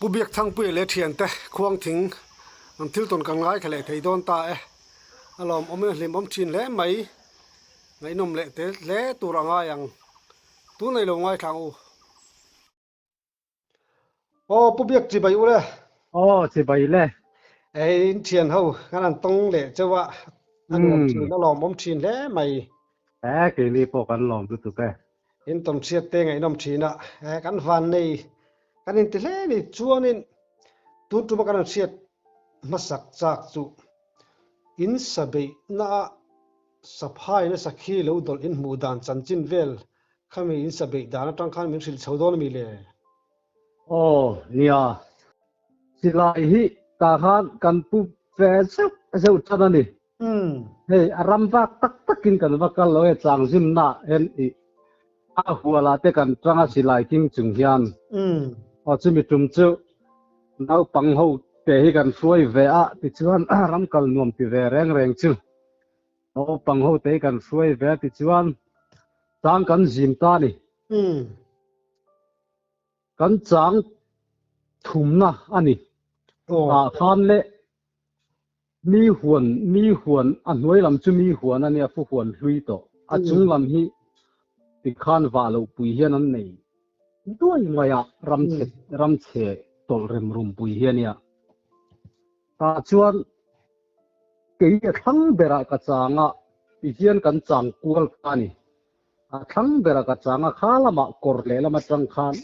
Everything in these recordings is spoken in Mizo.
Pu Biakthangpuia leh thiante khuangthing an thil tawn kan ngaithla leh thei dawn ta e. A lawmawm in a hlimawm thin hle mai. Ngaihnawm leh tel hle tur a ngai ang. Tun ei lo ngaithla ang u. Aw Pu Biak chibai u le. Aw chibai le. Ei in thian ho kan han tawng leh cheu a, a nuam thin a lawmawm thin hle mai. E keini pawh kan lawm lutuk e. In tawm chhiat te ngaihnawm thin a, e kan van nei kan inti hle ni chuanin tun tuma kan han hriat hmasak chak chu in sa beihna a saphai nasa khi lo dawlh in hmuh dan chanchin vel Khami in sa beih dan atang khan min hrilh chho dawn a mi le? Aw, nia. Silai hi tah khan kan pu ve zeuh zeuh tan a ni. Hei a ram vak tak takin kan va kal lo e, changzimna hian i a hualah te kan tang a silai king chung hian. Aw chumi tum chu naupang ho te hi kan hruai ve a, tichuan ram kal nuam ti ve reng reng chu. Naupang ho te hi kan hruai ve a tichuan chang kan zim ta a ni. Kan chang thumna a ni. Tah khan leh mi huan mi huan a hnuai lam chu mi huan a nia fu huan hlui tawh. A chung lam hi tikhan vah loh pui hian an nei duai mai a ramchhe ramchhe tawlh rem rum pui hi a nia. Tah chuan kei a thlang berah ka chang a, tihian kan chang kual kha a ni. A thlang berah ka chang a, kha lamah kawr lehlam atang khan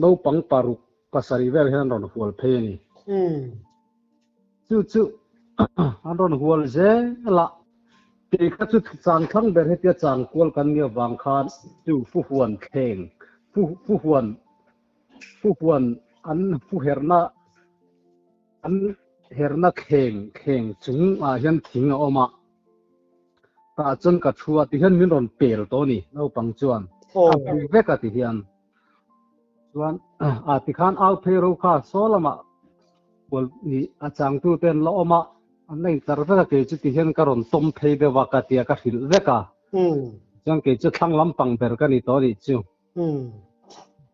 naupang paruk pasarih vel hian an rawn hual phei a ni. Chu chu an rawn hual zel a, kei kha chu chang thlang ber hetia chang kual kan nih avang khan chu fuhuan thleng, fuhuan fuhuan an fuherna An herna thleng thleng chung ah hian thing a awm a, tah chuan ka thu a tihian min rawn pel tawh a ni naupang chuan a bui vek a tihian chuan a tikhan au phei ro kha saw lamah kual nih a changtu te an la awm a an la intlar vek a kei chu tihian ka rawn tawm phei deuh a ka tia ka hrilh vek a chuan kei chu thlang lampang ber ka ni tawh a nih chu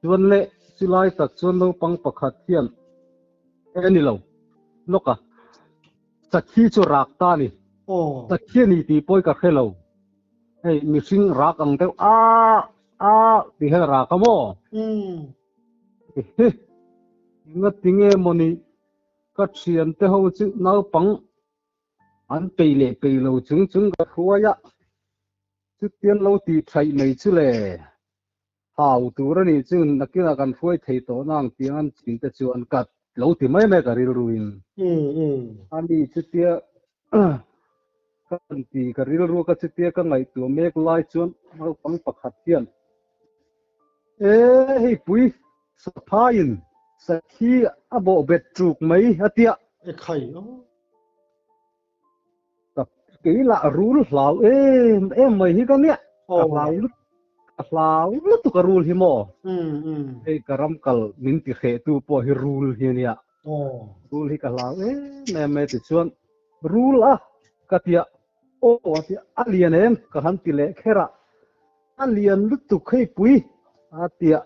chuan leh chulai tak chuan naupang pakhat hian E ni lo, lawk a, Sakhi chu rak ta a ni. Sakhi a ni tih pawh hi ka hre lo. Hei mihring rak ang deuh a a tih hian a rak a maw? Ehe, engatinge mawni ka thiante ho chu naupang an peih leh peih lo chung chung ka hruai a, chutiang lo tih thaih mai chu le. Hau tur a nih chu nakinah kan hruai thei tawh na ang tiang an chin te chuan ka lo ti mai mai ka rilru in. A ni chutia ka han ti ka rilru ka chutia ka ngaihtuah mek lai chuan naupang pakhat hian E hei pui saphaiin sakhi a bawh bet ṭuk mai a tia. E khai aw. Ka kei lah rul hlau em em mai hi ka nia ka hlau lut ka hlau lutuk a rul hi maw hei ka ram kal min ti hreh tu pawh hi rul hi ania rul hi ka hlau em em mai tichuan rul a ka tia aw a tia a lian em ka han ti leh kher a a lian lutuk hei pui a tia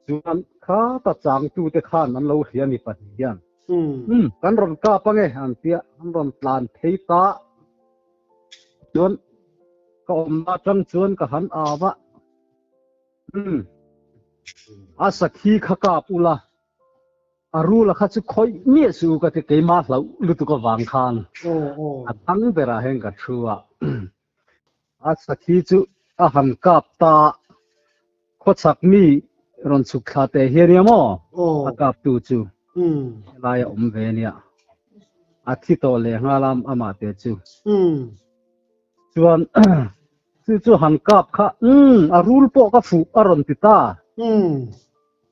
Chuan khata changtute khan an lo hria ni pahnih hian, Umm, kan rawn kap ange an tia, an rawn tlan phei ta. Chuan ka awmna atang chuan ka han au a, Umm, a sakhi kha kap ula, a rula kha chu khawih miah suh u ka ti, keimah hlauh lutuk avang khan a thang berah hian ka thu a. A sakhi chu a han kap ta khawchhak mi rawn chhuk thla teh hi ania maw? A kap tu chu helai a awm ve ania. A thi tawh leh nghal a amah te chu. Chuan chu chu han kap kha umm a rul pawh ka fuh a rawn ti ta.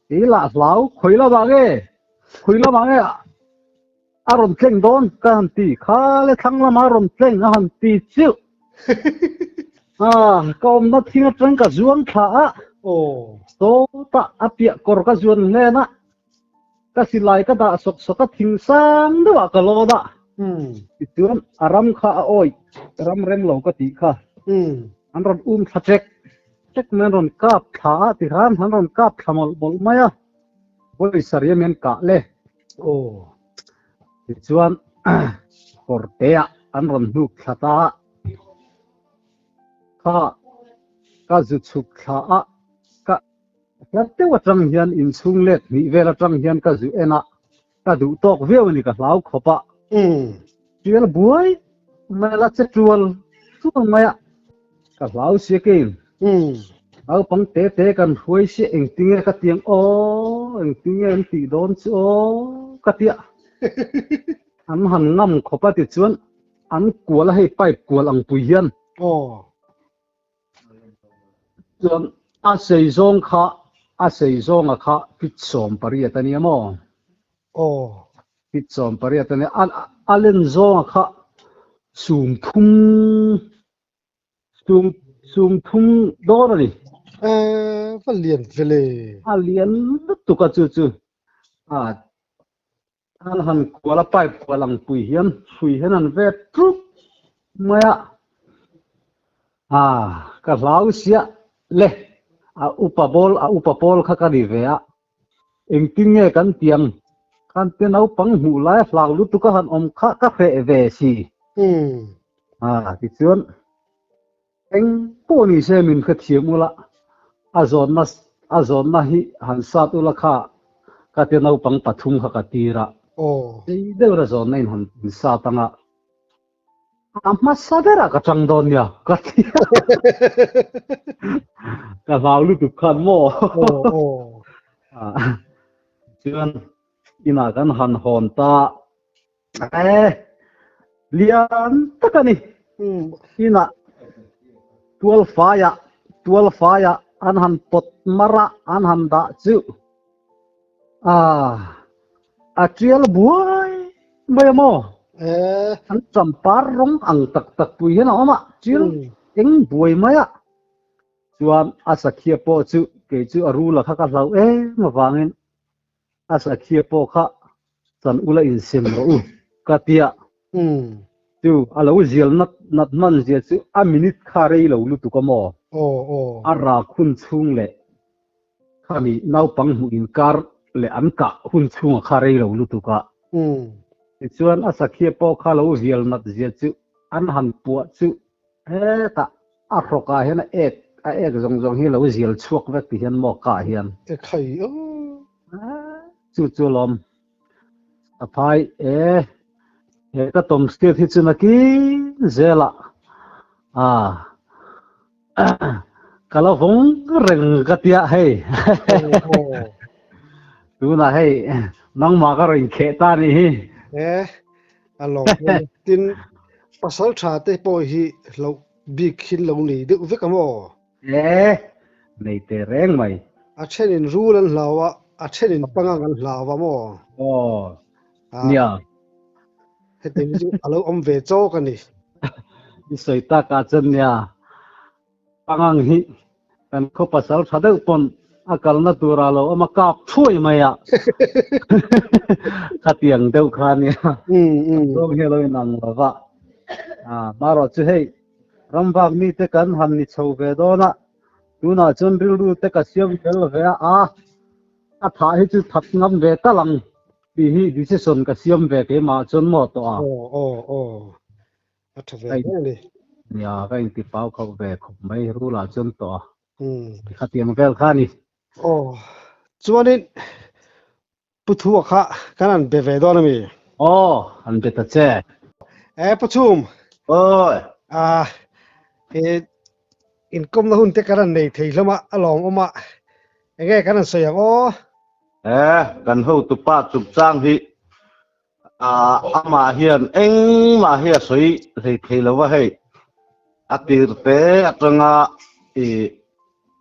Kei lah hlau khawi lamah nge khawi lamah nge A rawn tleng dawn ka han ti, kha le thlang lama a rawn tleng a han ti chiuh. Ah, ka awmna thing atang ka zuang thla a, sawtah a piah kawr ka zuan hlen a, ka silai ka dah sawk sawk a thing sang deuh ah ka lawn a, tichuan a ram kha a awih ram rem lo ka tih kha, an rawn um thla ṭek ṭek mai, an rawn kap thla a tikhan an rawn kap thla mawlh mawlh mai a. Vawi sarih a men kah le. Aw. Tichuan kawrteah an rawn hnuk thla ta a. Kha ka zu chhuk thla a, ka hlat deuh atang hian inchhung let hnih vel atang hian ka zu en a, ka duh tawk viau a ni ka hlau khawp a. Tial buai mai la che tual tual mai a, ka hlau sia kein. Naupang te te kan hruai sia engtinge ka tiang aw, engtinge an tih dawn chu aw ka tia. An han ngam khawp a tichuan an kual a hei pipe kual ang pui hian. Aw. Chuan a sei zawng kha a sei zawnga kha fit 18 a nia maw? Aw. Fit 18 a nia. A a len zawnga kha sum thum sum sum thum dawn a ni. Eh, va lian ve le. A lian lutuk a chu chu. A An han kual a, pipe kual ang pui hian hrui hian an vet ṭup mai a. Ah, ka hlau siah le, a upa pawl, a upa pawl kha ka ni ve a. Engtin nge kan ti ang? Khan te naupang hmuh lai hlau lutuk a han awm kha ka hreh ve si. Ah, tichuan Eng pawh ni se min hrethiam ula, a zawnna a zawnna hi han sat ula kha ka ti naupang pathum kha ka tir a. Sei deuh a zawnna in han in sat anga a hmasa berah ka tang dawn nia ka ti a. Ka hlau lutuk khan maw. Chuan inah kan han hawn ta. Eh, lian tak a ni. Inah tual faiah, tual faiah an han pawt mar a, an han dah chu. Ah, a tial buai mai a maw? Eh. An champar rawng ang tak tak pui hian a awm a, tial eng buai mai a. Chuan a sakhia pawh chu kei chu a rula kha ka hlauh em avangin A sakhia pawh kha chan ula insem rawh u ka tia. Chu a lo zial nat nat hman zia chu a minute kha rei lo lutuk a maw? A rak hun chhung leh khami naupang hmuh inkar leh an kah hun chhunga kha rei lo lutuk a. Tichuan a sakhia pawh kha lo zial nat zia chu an han puah chu Hetah a hrawkah hian a ek a ek zawng zawng hi lo zial chhuak vek ti hian maw kah hian. E khai aw. Chu chu lawm. A phai e he ka tawm state hi chu nakin zelah a ka la vawng reng ka tia hei. Tunah hei nangmah ka rawn inkheh ta nih hi. E A lawm tin pasal tha te pawh hi hlauh bik hin lo nei deuh vek a maw? E, nei teh reng mai. A thenin rul an hlau a, a thenin pangang an hlau a maw? Aw, nia. Hetiang hi chu a lo awm ve chawk a ni. I sawi takah chuan nia, Pangang hi kan khaw pasal tha deuh pawn a kalna tur a lo awm a kap thuai mai a khatiang deuh kha nia zawng hi a lo inang lo va marawh chu hei ramvak mite kan han ni chho ve dawn a tunah chuan rilru te ka siam fel ve a a a thah hi chu that ngam ve tal ang tih hi decision ka siam ve keimah chuan maw tawh a. A tha ve hle a ni. Nia, ka inti pau khauh ve khawp mai, rul ah chuan tawh a. Khatiang vel kha a ni. Aw, chuanin Pu Thua kha kan han be ve dawn a mi? Aw, han be ta che. E, Pu Chhum. Awi. Ah, e, inkawmna hun te kan han nei thei hlawm a, a lawmawm a. Enge kan han sawi ang aw? E, kan hotupa chungchang hi Amah hian engmah hi a sawi hlei thei lo va hei. A tir te atanga i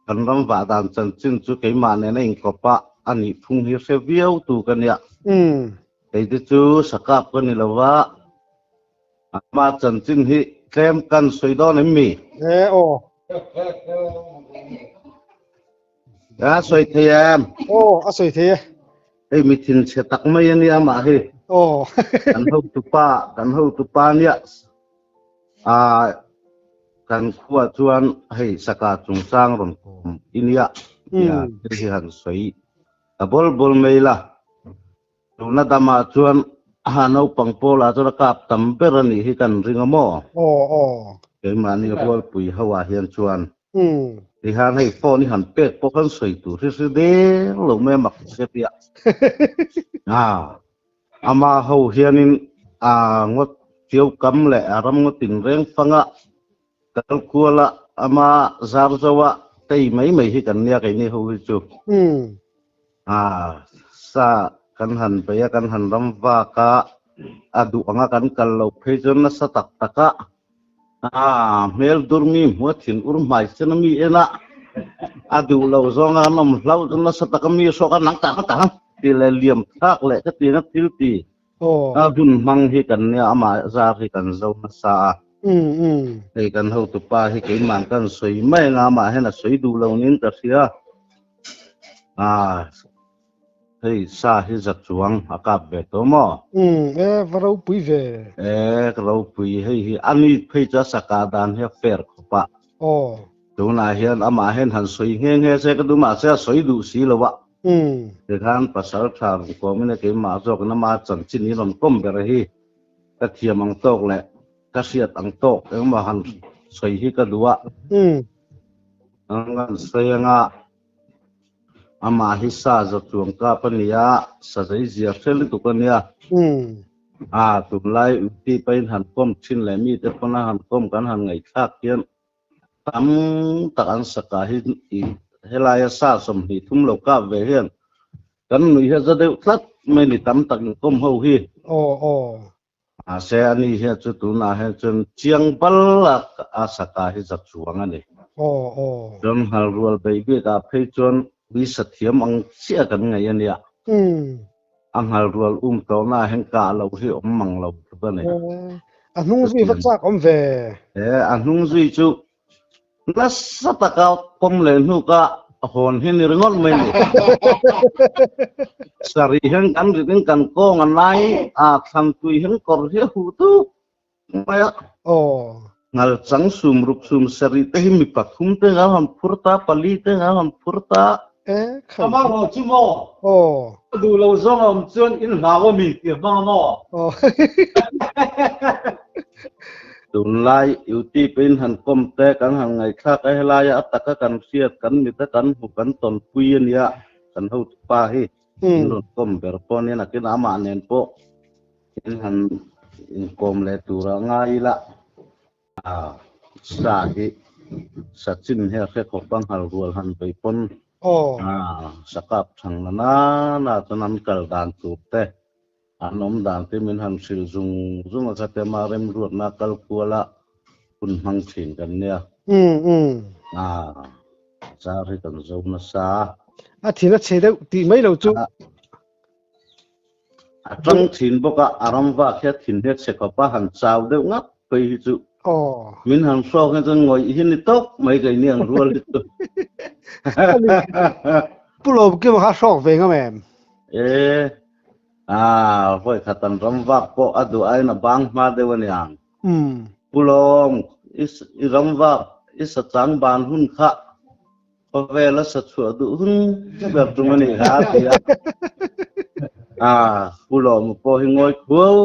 kan ram vah dan chanchin chu keimah nen a inkawp a, a nih phung hi hre viau tu ka nia. Kei te chu sakap ka ni lo va, amah chanchin hi tlem kan sawi dawn em mi? E aw. A sawi thei em? Aw, a sawi thei e. Hei mi thinchhe tak mai a nia mah hi. Aw. Kan hotupa, kan hotupa nia. A kan khua chuan hei saka chungchang rawn kawm i nia. Tia thil hi han sawi. Ta bawl bawl mai ila. Tuna damah chuan a naupang pawlah chuan a kap tam ber a nih hi kan ring a maw? Aw aw. Keimahni rualpui ho ah hian chuan tihian hei phone hi han pek pawh khan sawi tur hi hre der lo mai a mak che piah. Ama ho hianin a ngawt chiau kam leh a ram ngawt tinreng fanga kal kual a, ama zar zo a tei mai mai hi kan nia keini ho hi chu. Sa kan han bei a, kan han ram vak a, a duh anga kan kal lo phei chuan nasa tak tak a, hmel dur mi hmu a thin ur hmai sen a mi en a, a duh lo zawng a kan awm hlauh chuan nasa tak a mi hrawk a nang tang tang tih leh liam thlak leh ka tina thil ti a hun hmang hi kan nia amah zar hi kan zo nasa a. Hei kan hotupa hi keimah kan sawi mai anga amah hian a sawi duh lo niin ka hria. Hei sa hi za chuang a kap ve tawh maw? E va ropui ve. E ka ropui hei hi a ni phei chu a sa kah dan hi a fair khawp a. Tunah hian amah hian han sawi nghe nghe se ka duh mahse a sawi duh si lo a. Tikhan pasal tha rawn kawmin a keimah zawkin ama chanchin hi rawn kawm ber hi ka thiam ang tawk leh ka hriat ang tawk engemaw han sawi hi ka duh a. An sawi anga amah hi sa za chuang kap a ni a, sa zei zia hre lutuk a nia. A tunlai uti pahin han kawm thin leh mite pawn a han kawm kan han ngaihthlak hian tam tak an saka hi helaia sa 23 lo kap ve hian kan nuih hi a za deuh tlat mai ni tam tak inkawm ho hi. Aw aw. Mahse a ni hian chu tunah hian chuan chiang bal a a saka hi za chuang a ni. Aw aw. Chuan nghal rual beih bikah phei chuan ui sa thiam ang chiah kan ngaih a nia. A nghal rual um tawhnaah hian kah loh hi awm mang lo tluk a ni. A hnung zui va chak awm ve. E, a hnung zui chu nasa taka pawm leh hnuka hawn hi ni ringawt mai ni. Sarih hian kan rit in kan kawng a nai a, thlan tui hian kawr hi a huh tuk mai a. Ngal chang sum ruk sum sarih te hi mi pathum te nga han phur ta, pali te nga han phur ta. Amah rual chu maw? Ka duh lo zawng a awm chuan in hlau a mi tih a hmang a maw? Tunlai YouTube in han kawm te kan han ngaihthlak a, helaia a taka kan hriat, kan mit a kan hmu, kan tawnpui a nia kan hotupa hi in rawn kawm ber pawh nia nakin amah nen pawh in han inkawm leh tur a ngai ila sa hi sa chin hi a hre khawp a nghal rual han bei pawn sa kap thang na na na chuan an kal dan tur te An awm dan te min han hrilh zung zung a kha ma remruatna kal kual a hun hmang thin kan nia. A zar hi kan zo nasa. A thin a chhe deuh tih mai lo chu. A tang thin bawk a, a ram vak hi a thin hi a chhe khawp a, han chau deuh ngap phei hi chu. Min han hrawk hi chuan ngawih hi ni tawp mai keini ang rual hi chu. Pu Lawmkima kha hrawk ve ngam em? E. A, vawi khat an ram vak pawh a duh aiin a bang hma deuh a niang. Pu Lawm, i ram vak, i sa chang ban hun kha khawvel a sa chhuah duh hun ber tum a nih kha a ti a. A, Pu Lawma pawh hi ngawi khuau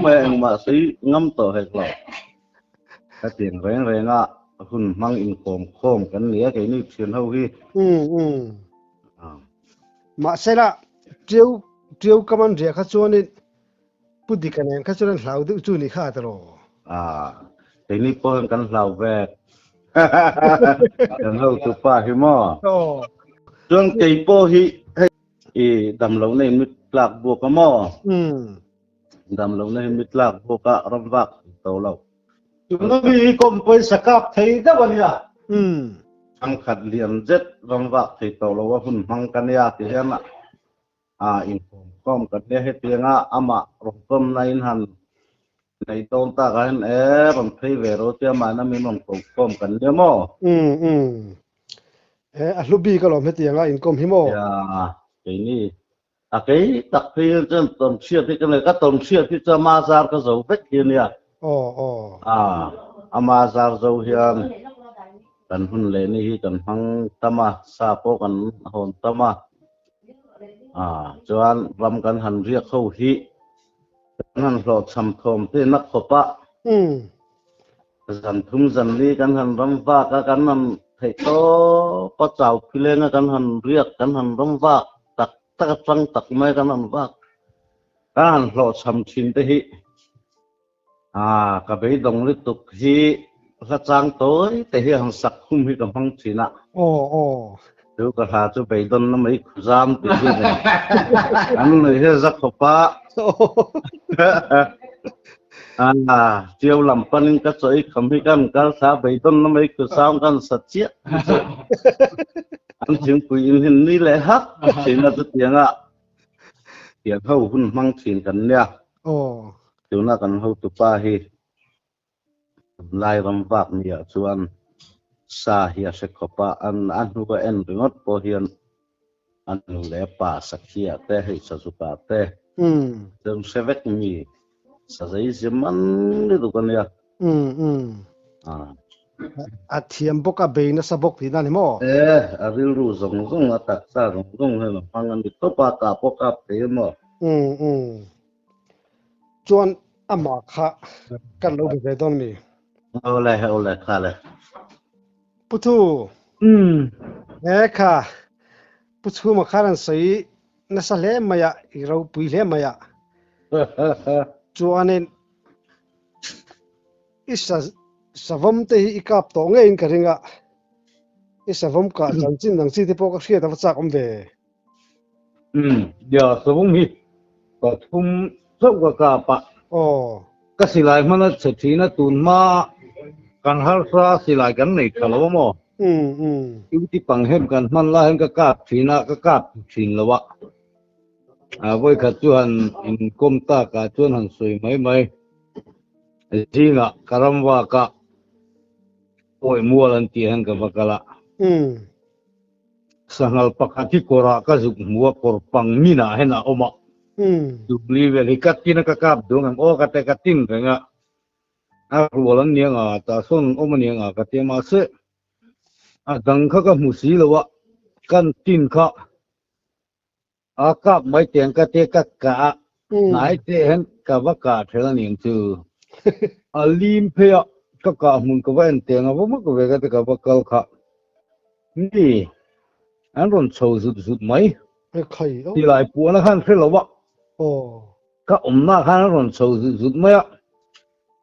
mai a, engmah sawi ngam tawh hek lo. Ka tiang reng reng a, hun hmang inkawm khawm kan ni a keini thian ho hi. Mahsela, Ṭiau Ṭiau ka man riah kha chuanin Pu Dika nen kha chuan an hlau deuh chu ni kha a tiraw? Ah, keini pawh hian kan hlau vek. Kan hotu pa hi maw? Aw. Chuan kei pawh hi hei i damlohna in mit tlak buak a maw? Damlohna hi mit tlak buak a ram vak thei tawh lo. Tuna mi hi kawm pawisa kap thei deuh a nia. Thangkhat lian zet ram vak thei tawh lo a hun hmang ka nia ti hian a inkawm khawm ka nia hetianga amah rawn kawmna in han nei dawn tak ah hian e rawn phei ve ro tia mahna min rawn ko khawm kan nia maw? E a hlu bik alawm hetianga inkawm hi maw? Ya keini A kei tak phei hian chuan tawnhriat hi ka nei, ka tawnhriat hi chu ama zar ka zo vek hi a nia. Aw aw. A, ama zar zo hian kan hun leh ni hi kan hmang tam a, sa pawh kan hawn tam a. A chuan ram kan han riak ho hi kan han hlawhchham thawm te na khawp a. Zan thum zan li kan han ram vak a, kan han theih tawp a, chau phileng a kan han riak, kan han ram vak tak tak atang tak mai kan han vak, kan han hlawhchham thin te hi a ka beidawng lutuk hi hla chang tawi te hi han sak khum hi ka hmang thin a. Aw aw. Chu ka hla chu beidawnna mai khuzam tih hi nei. An nuih hi za khawp a. A chiau lam panin ka chaw i kham hi kan kal thla beidawnna mai khuzam kan sa chiah hi chu an thingpui in hin nui leh hak thin a chutiang a tiang ho hun hmang thin kan nia. Tuna kan hotupa hi Tunlai ram vak niah chuan sa hi a hre khawp a, an a hnu a en ringawt pawh hian a nu leh a pa Sakhia te, hei Sazuka te chuan hre vek mi sa zei zia man lutuk a nia. A thiam bawk a, bei nasa bawk tihna a ni maw? E, a rilru zawng zawng, a taksa zawng zawng hian a hmang a ni tawp a, kah pawh kap thei a maw? Chuan amah kha kan lo be ve dawn mi. Awle awle kha le. Pu Thu. He kha Pu Chhuma khan an sawi nasa hle mai a, i ropui hle mai a. Chuanin i sa savawm te hi i kap tawh ngeiin ka ring a. I savawm kah chanchin dang chi te pawh ka hriat a va chak awm ve. Ya savawm hi pathum chauh ka kap a. Ka silai hman a chhe thin a, tun hma kan harsa silai kan nei tha lo a maw? Duty pang hem kan hman lai hian ka kap thin a, ka kap thin lo a. Vawikhat chu han inkawm tak ah chuan han sawi mai mai. Zingah ka ram vak a, pawi mual an tih hian ka va kal a. Sanghal pakhat hi kawrah ka zuk hmu a, kawr pang minah hian a awm a. Dukli vel hi ka tin a, ka kap duang em aw ka ti a, ka tin reng a. A rual an nia nga, tah sawn an awm a nia nga ka ti a, mahse a dang kha ka hmu si lo a, kan tin kha a kap mai teng ka ti a, ka kah a, hnai te hian ka va kah ṭhel a niang chu. A lim phei a, ka kah hmun ka va en teng a, va mak ve ka ti ka va kal kha. Mi an rawn chho zut zut mai. Tilai puan a khan hre lo a. Ka awmna khan an rawn chho zut zut mai a.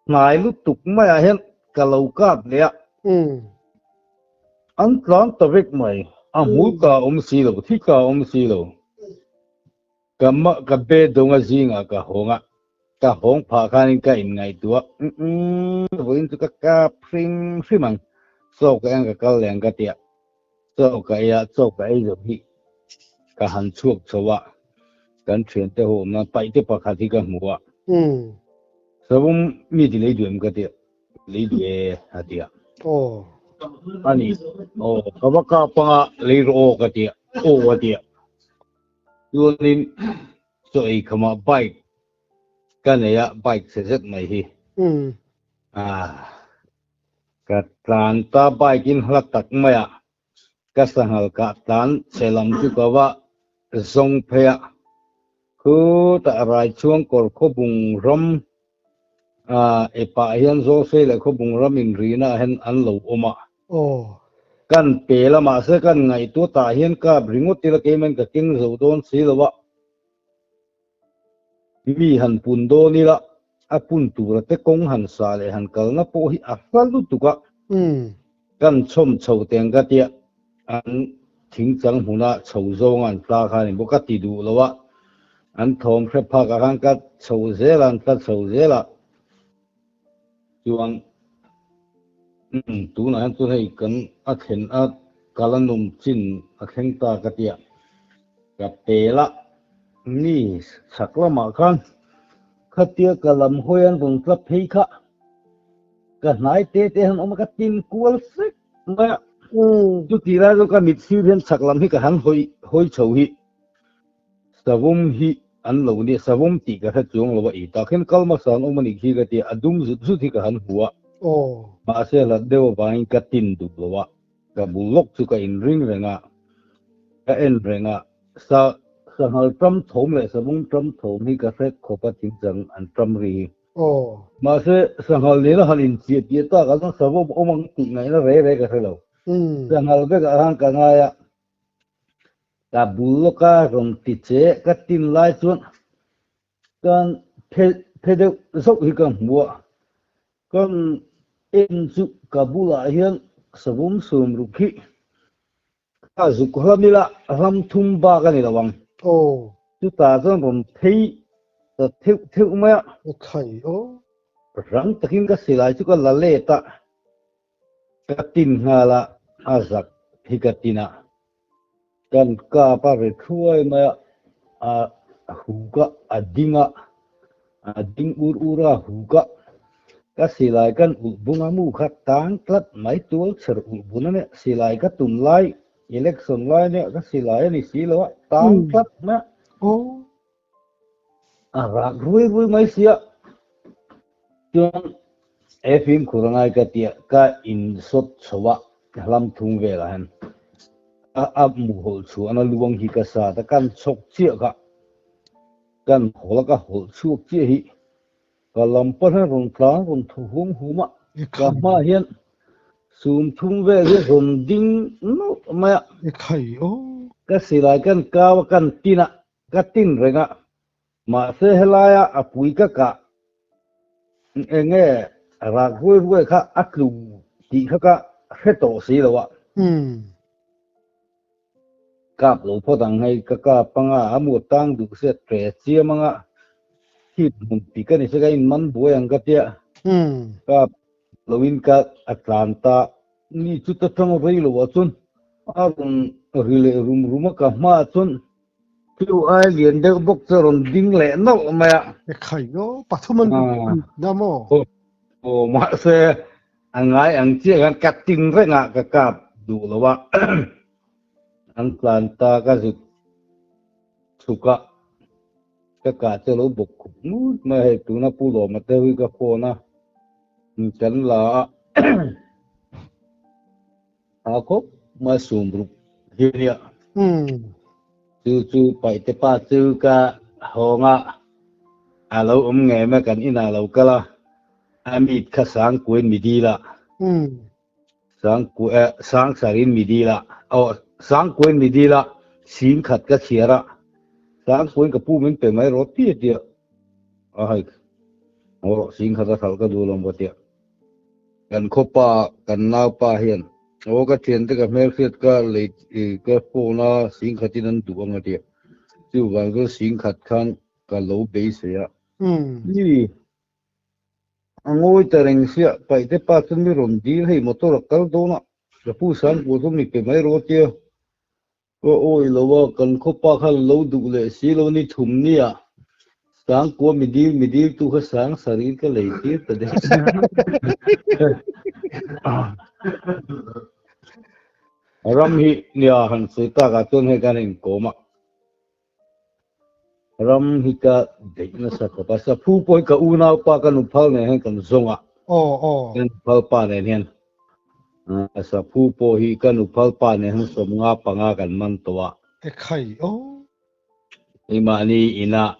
Hnai lutuk maiah hian ka lo kap leh a. An tlan ta vek mai. A hmul ka awm si lo, thi ka awm si lo. Ka ma ka be dawnga zingah ka hawng a, ka hawng phah khanin ka inngaihtuah a, umm vawiin chu ka kap hrim hrim ang, chaw ka en ka kal leh ang ka ti a, chaw ka ei a, chaw ka ei zo hi ka han chhuak chho a, kan thiante ho awm nan paihte pakhat hi ka hmu a, savawm mi ti lei duh em ka ti a, lei duh e a ti a, a ni aw ka va kap anga lei rawh aw ka ti a, aw a ti a. Chuanin chaw ei khamah bike ka nei a, bike chhe zet mai hi. Ah, ka tlan ta bike in hla tak mai a, ka sanghal kah tlan chhe lam chu ka va zawng phei a, khutah Raichhuang kawr khawbung ram ah epah hian Zawlsei leh khawbung ram inrina ah hian an lo awm a. Kan pe la mahse kan ngaihtuah tah hian kap ringawt ila keimahin ka keng zo dawn si lo a, mi han pun dawn ila a pun tura te kawng han sa leh han kalna pawh hi a hla lutuk a, kan chhawm chho teng ka tia an thingchang hmuna chho zawnga an tla kha a ni bawk ka ti duh lo a, an thawm hre phakah khan ka chho zel a, an tla chho zel a. Chuan tunah hian chuan hei kan a thlen a kal a num chin a thleng ta ka tia ka pel a mi chhak lamah khan khatia ka lam hawi an rawn tla phei kha ka hnai te te hian awm a ka tin kual sek mai a chutih lai chu ka mit sir hian chhak lam hi ka han hawi hawi chho hi. Savawm hi an lo nia, savawm tih ka hre chuang lo a, i tak hian kal hmasa an awm a nih khi ka ti a, a dum zut zut hi ka han hmu a, mahse hlat deuh avangin ka tin duh lo a, ka bul lawk chu ka inring reng a, ka en reng a, sa Sanghal ṭam thawm leh savawm ṭam thawm hi ka hre khawp a thingchang an ṭam ri hi. Mahse, sanghal nena han inchiah piah tak ah chuan savawm awm ang tih ngaihna re re ka hre lo. Sanghal vekah khan ka ngai a, ka bul lawka rawn ti che ka tin lai chuan kan phe phe deuh zauh hi ka hmu a, kan en chu ka bulah hian savawm sawm ruk hi A zuk hlam ila hlam thum bak a ni lo ang. Aw. Chutah chuan rawn phei ta theuh theuh mai a. Aw khai aw. Rang takin ka silai chu ka la let a, ka tin nghal a, a zak hi ka tin a. Kan kap a ri thuai mai a, a huk a, a ding a, a ding ur ur a, a huk a. Ka silai kan ulh bung a mu kha tang tlat mai tual chher ulh bun a nia, silai ka tum lai election lai nia ka silai a ni si lo a, tang tlat mai a. A rak rui rui mai sia chuan he fimkhur a ngai ka tia ka insawt chho a hlam thung velah hian a mu hawlh chhuahna luang hi ka sat a, kan chhawk chiah kha kan hawl a ka hawlh chhuak chiah hi Ka lam pawh hian rawn tlang rawn thaw hum hum a, ka hmaah hian sum thum vel hi rawn ding nawlh mai a. Ka silai kan kau a, kan tin a, ka tin reng a, mahse helaia a pui ka kah eng nge rak ruai ruai kha a tlu tih kha ka hre tawh si lo a. Kap lo phawt ang hei ka kap anga a mu tang duh se tre chiam anga thit hmun ti ka ni se ka in man buai ang ka tia kap lo in ka a tlan ta ni chu ta tang rei lo ah chuan a rawn ri leh rum rum a ka hma ah chuan chu ai lian deuh bawk chu a rawn ding leh nawlh mai a. Ekhai aw pathum an na maw? Aw mahse A ngai ang chiah khan ka tin reng a, ka kap duh lo a. An tlan ta ka zut chhuk a, ka kah chu a lo bawk khup ngut mai a, hei tuna Pu Lawma te hi ka phone a, kan la a, a khawp mai sum ruk hi a nia. Chu chu Paihte pa chu ka hawng a, a lo awm ngei mai kan inah a lo kal a. A mit kha sang kuin mi dil a. Sang ku eh sang sarin mi dil a. Aw sang kuin mi dil a sing khat ka chhiar a. Sang kuin ka pu min pe mai rawh tia tia. A hai aw rawh sing khat a hralh ka duh lawm ka tia. Kan khawpa kan naupa hian aw ka thiante ka hmelhriat ka lei ka phone a sing khatin an duh ang a tia. Chuvang chuan sing khat khan ka lo beisei a. Ni. A ngawi ta reng sia, Paihte pa chuan mi rawn dil hei motor a kal dawn a, ka pu Sangpua chu mi pe mai rawh tia ka awi lo a, kan khawpa khan lo duh leh si lo ni thum nia, Sangpua mi dil mi dil tu kha sang sarin ka lei tir ta deuh. Ram hi nia han sawi takah chuan hei kan inkawm a. Ram hi ka deih nasa khawp a, saphu pawh hi ka unaupa ka nuphal nen hian kan zawng a, ka nuphal pa nen hian saphu pawh hi ka nuphal pa nen hian 55 kan man tawh a. Ekhai aw. Keimahni inah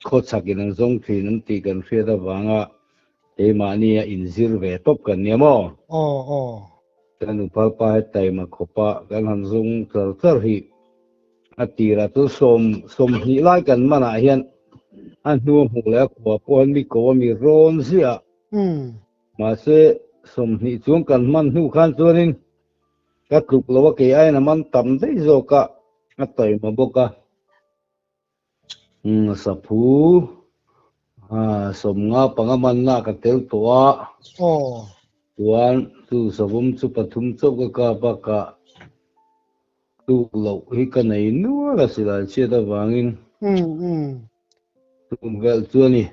khawchhak in an zawng thin an tih kan hriat avanga keimahni a inzir ve tawp kan nia maw? Aw aw. Ka nuphal pa hi taima khawpa kan han zawng char char hi. A tirah chuan 20 lai kan manah hian a hnua hmuh leh a khua pawh hian mi ko a mi rawn ziah a. Mahse, 20 chuang kan hman hnu khan chuanin ka tluk lo a, kei aiin a man tam daih zawk a, a taima bawk a. Saphu 55 manna ka tel tawh a. Chuan chu savawm chu pathum chauh ka kap a, ka Tuk loh hi ka nei nual a silai chhiat avangin tum vel chu a ni.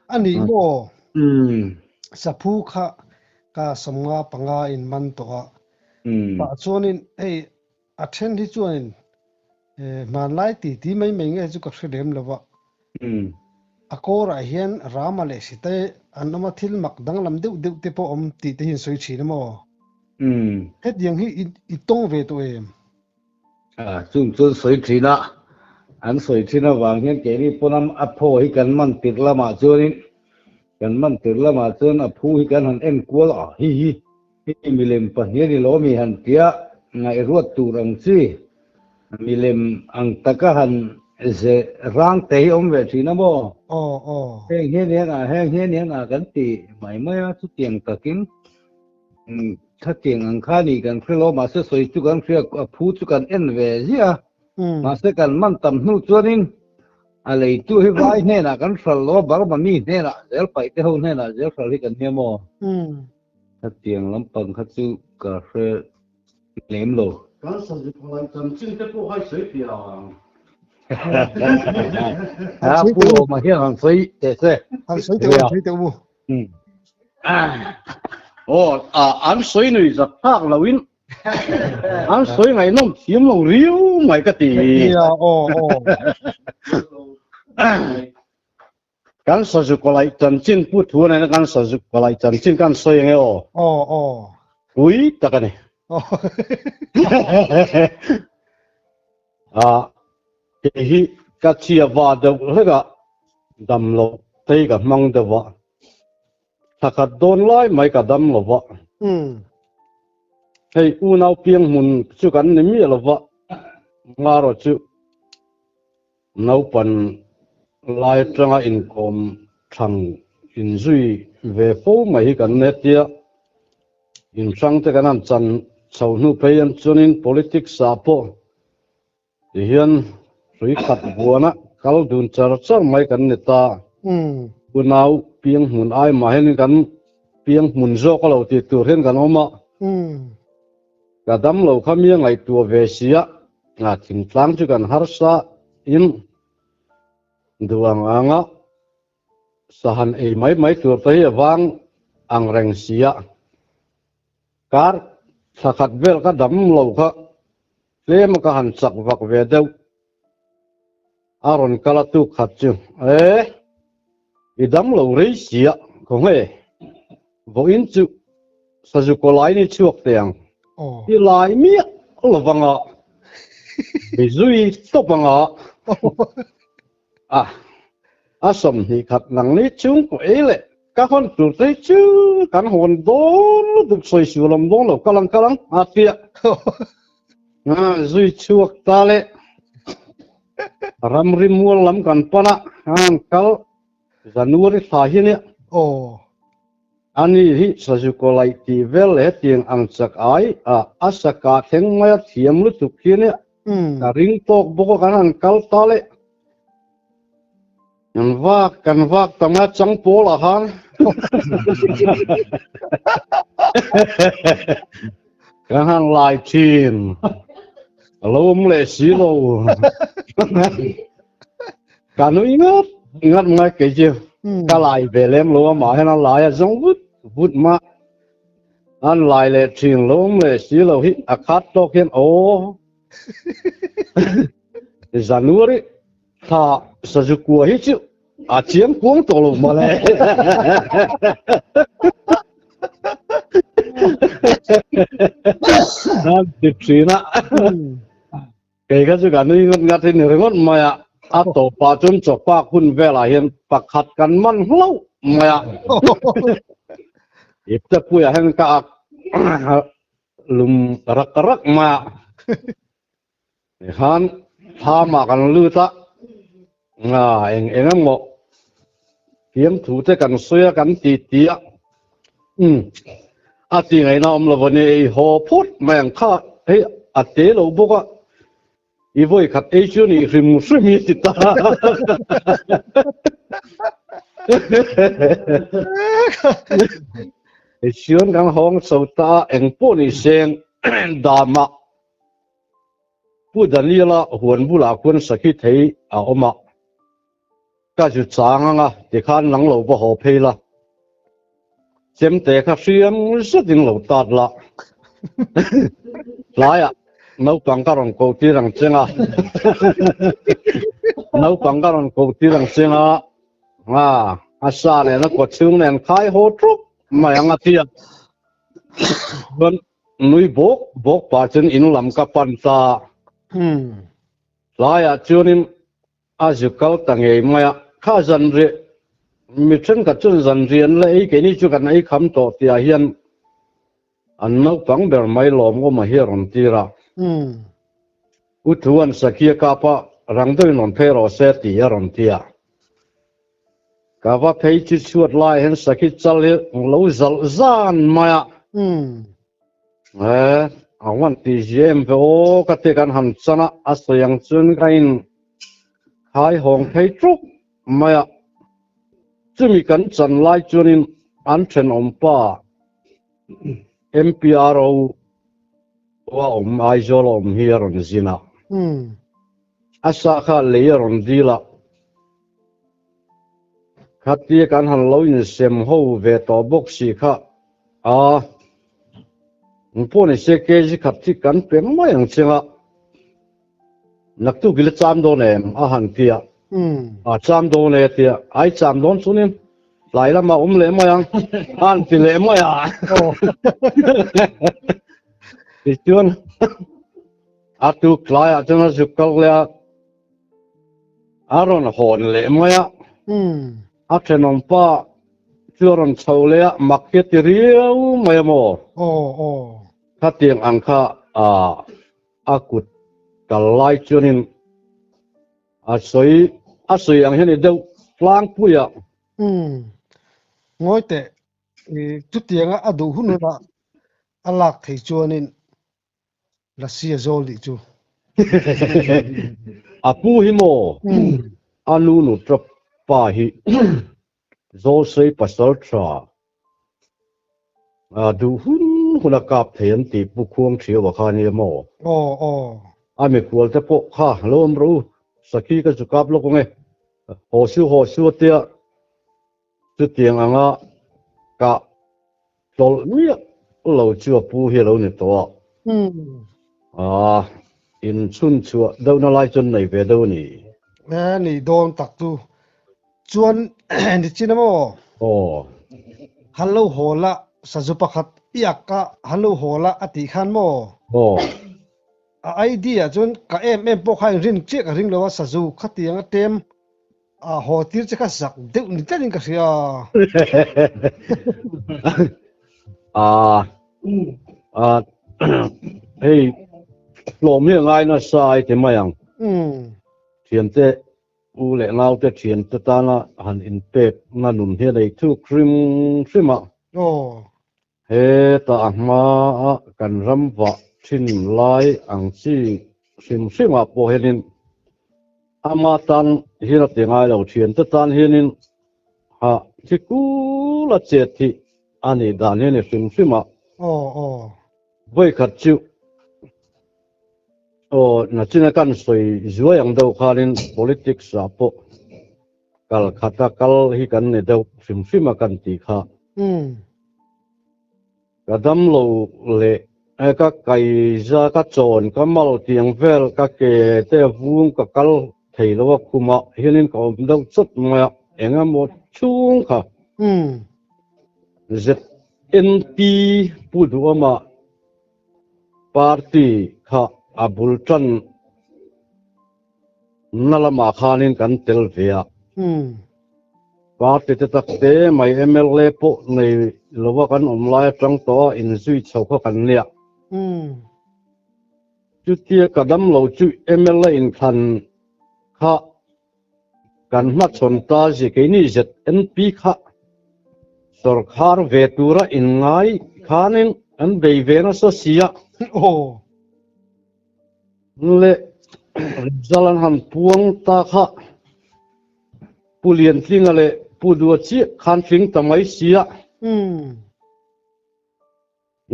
A nih maw? Saphu kha ka 55 in man tawh a. Pah chuanin hei a then hi chuanin hmanlai ti ti mai mai nge chu ka hre lem lo va. A kawrah hian Rama leh Sita an awm a, thil mak danglam deuh deuh te pawh awm tih te hi an sawi thin a maw? Hetiang hi i tawng ve tawh em? Chung chuan sawi thin a, An sawi thin avang hian keini pawn a phaw hi kan man tirh lamah chuanin kan man tirh lamah chuan a phu hi kan han en kual a, hi hi hi milem pahnih a ni lo mi han tia ngaihruat tur ang chi milem ang taka han ze rang te hi awm ve thin a maw? Aw aw. Heng hian hian ah heng hian hian ah kan ti mai mai a chutiang takin Khatiang ang kha ni kan hre lo, mahse sawi chu kan hria, a phu chu kan en ve ziah a. Mahse kan man tam hnu chuanin a leitu hi vai hnenah kan hral lo a, Burma mi hnenah zel paih te ho hnenah zel hral hi kan hria maw? Khatiang lampang kha chu ka hre lem lo. Kan sawi phalai chanchin te pawh kha i sawi piah ang. A pu Lawma hian han sawi teh se. Han sawi teh u, han sawi teh u. Aw, an sawi nui zat phak loin an sawi ngaihnawm thiam lo riau mai ka ti. Nia, aw, aw. Kan sazu kawlai chanchin pu thu nena kan sazu kawlai chanchin kan sawi ange aw. Aw, aw. Pui tak a ni. A, kei hi ka chhia va deuh hlek a, dam lo phei ka hmang deuh a, thla khat dawn lai mai ka dam lo va. Hei unau piang hmun chu kan ni miah lo va, ngarawh chu naupan lai atanga inkawm thlang inzui ve fo mai hi kan ne tia. Inhrang te kan han chan chho hnu phei an chuanin politics ah pawh tihian hrui khat buana kal dun char char mai kan ni ta. Unau piang hmun ai mah hianin kan piang hmun zawk a lo tih tur hian kan awm a. Ka dam lo kha mi a ngaihtuah ve si a, thingtlang chu kan harsa in duh ang ang a. Sahan ei mai mai tur te hi a vang ang reng si a, kar thla khat vel ka dam lo kha tlem a ka han chak vak ve deuh. A rawn kal a tuk khat chu, E, i dam lo rei si a, khawnge vawiin chu sazu kawlai ni chhuak teh ang, i lai miah lovang a, mi zui tawp ang a. A, a 20 nang ni chung pawh ei leh ka hawn tur te hi chu kan hawn dawn lutuk sawi sual awm dawn lo kal ang kal ang a tia zui chhuak ta le ramri mual lam kan pan a an kal January thla hi nia aw ani hi sazukaw laih tih vel leh hetiang ang chak ai a a saka thleng mai a thiam lutuk hi nia Ka ring tawk bawk a kan han kal ta le. Kan vak kan vak tam a chang pawl ah khan. Kan han lai thin. A lo awm leh si lo. Ka nui ngat ngat mai kei chu. Ka lai ve lem lo a mah hian a lai a zawng vut vut mah. An lai leh thin lo awm leh si lo hi a khat tawk hian aw January thla sazukua hi chu a chiang kuang tawh lo mawle. An ti thin a. Kei kha chu ka nui ngat ngat hi ni ringawt mai a, a tawpah chuan chawpak hun velah hian pakhat kan man hlauh mai a. Iptepuiah hian ka ak lum rak rak mai a. Tikhan thlamah kan lut a, eng eng emaw fiamthu te kan sawi a, kan ti ti a. A ti ngaihna awm lo a ni, ei haw phawt mai ang kha, hei a te lo bawk a, i vawi khat ei chu ni hrim hrim hi ti ta. Tichuan kan hawng chho ta a, eng pawh ni seng dama Pu Daniela huan bulah khuan sakhi thei a awm a, ka zu chang ang a, tikhan nang lo va haw phei la, chemte kha hriam zetin lo tat la, tlaiah naupang ka rawn koh tir ang cheng a, naupang ka rawn koh tir ang cheng a, a sa nen a kawchhung nen khai haw ṭup mai ang a ti a, chuan Nui bawk bawk pah chuan in lam ka pan ta. Tlaiah chuanin. A zu kal ta ngei mai a, kha zanriah mi thenkhat chuan zanriah an la ei keini chu kan ei kham tawh tihah hian an naupang ber mai lawmawma hi a rawn tir a. U Thuan Sakhia kap a, rang deuhin rawn phei rawh se tih a rawn ti a. Ka va phei chu chhuat laiah hian Sakhi chal hi lo zalh zan mai a. He, a wan tih zia em ve aw ka ti kan han chan a, a sawi ang chuan ka in khai hawng phei ṭuk mai a. Chumi kan chan lai chuanin an thenawm pa MPRO a awm Aizawl a awm hi a rawn zin a. A sa kha lei a rawn dil a. Khatia kan han lo insem ho ve tawh bawk si kha a, eng pawh ni se kg khat hi kan pe mai ang cheng a, naktuk i la cham dawn em a han ti a, a cham dawn e a ti a, ai cham dawn chunin tlai lamah awm leh mai ang a han ti leh mai a, tichuan a tuk tlaiah chuan a zuk kal leh a. A rawn hawn leh mai a, a thenawm pa chu a rawn chho leh a, mak hi a ti riau mai a maw? Khatiang ang kha a kut kal lai chuanin a sawi a sawi ang hian i deuh tlangpui a. Ngawi teh, chutianga a duh hun hunah a lak thei chuanin Lasi a zawl nih chu. A pu hi maw? A nu nu tap pa hi zawl sei pasal tha duh hun hun a kap thei an tih pu khuang thiau a kha nia maw? Aw aw. A mikhual te pawh kha lo awm rawh u, sakhi ka zu kap lawk ang e, haw su haw su a tia Chutiang anga kah tlawlh miah lo chu a pu hi a lo ni tawh a. Aa, inchhun chhuah deuhna lai chuan nei ve deuh a ni. E, ni dawn tak chu. Chuan nichin a maw? Aw. Han lo haw la, sazu pakhat i ak a, han lo haw la a tih khan maw? Aw. A idea chuan ka em em pawh kha inrin chiah ka ring lo a, sazu khatiang a tlem A haw tir che kha zak deuh ni tlatin ka hria. A a hei hlawm hi a ngai nasa ai ti mai ang. Thiante u leh naute thiante tana han inpek na nun hi a nei thuk hrim hrim a. Heta a hmaa kan ram vah thin lai ang chi hrim hrimah pawh hianin ama tan hian a ti ngai lo, thiante tan hianin hah thi kul a chet hi a nih dan hi a ni hrim hrim a. Vawikhat chu aw nachina kan sawi zuai ang deuh khanin politics ah pawh Kal khata kal hi kan ni deuh hrim hrim a kan tih kha. Ka dam lo leh ka kaiza ka chawn ka mal tiang vel ka ke te vung ka kal thei lo a khumah hianin ka awm deuh chawt mai a eng emaw chhung kha. ZNP Pu Duhawma party kha a bul tan Na lamah khanin kan tel ve a. Party te tak te mai mla pawh nei lova kan awm lai atang tawh a inzui chho kha kan nia. Chutia ka dam lo chu mla inthlan kha kan hmachhawn ta zi keini ZNP kha sawrkhar ve tura inngai khanin an bei ve nasa si a. Le result an han puang ta kha Pu Liantlinga leh Pu Dua chiah khan tling ta mai si a.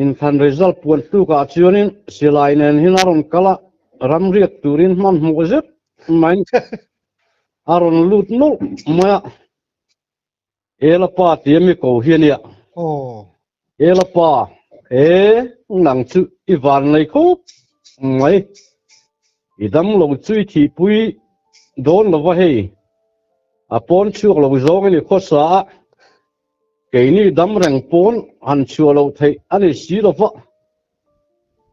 Inthlan result puan tlukah chuanin silai nen hian a rawn kal a, ramriak turin hmanhmawh zet maiin a rawn lut nawlh mai a. Elapa ti a mi ko hi a nia. Aw. Elapa, e, nang chu i van nei khawp mai. I dam lo chu i thihpui dawn lo va hei. A pawn chhuak lo zawng in i khawsa a, keini dam reng pawn han chhuah loh theih a ni si lo va.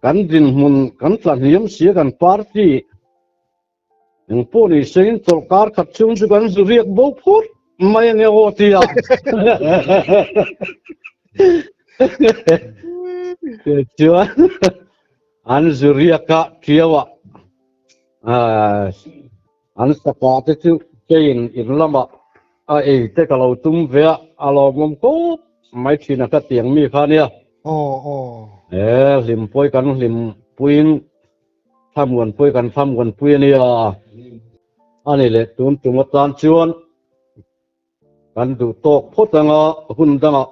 Kan dinhmun kan tla hniam si a kan party. Eng pawh ni se in chawlhkar khat chhung chu kan zu riak bo phut mai ange aw ti a. Chuan an zu riak a ṭiau a, an sapa te chu keiin in lamah a ei te ka lo tum ve a, a lawmawm khawp mai ṭhin a ka tiang mi kha nia. Aw aw. E hlimpui kan hlimpuiin Thlamuanpui kan thlamuanpui a nia. A ni leh tun tum atan chuan kan duh tawk phawt anga hun dangah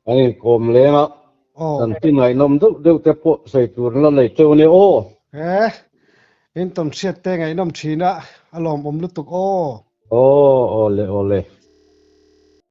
kan inkawm leng a, kan ti ngaihnawm deuh deuh te pawh sawi tur la nei teuh a nia aw. He in tawn hriat te ngaihnawm thin a, a lawmawm lutuk aw. Aw, aw le aw le.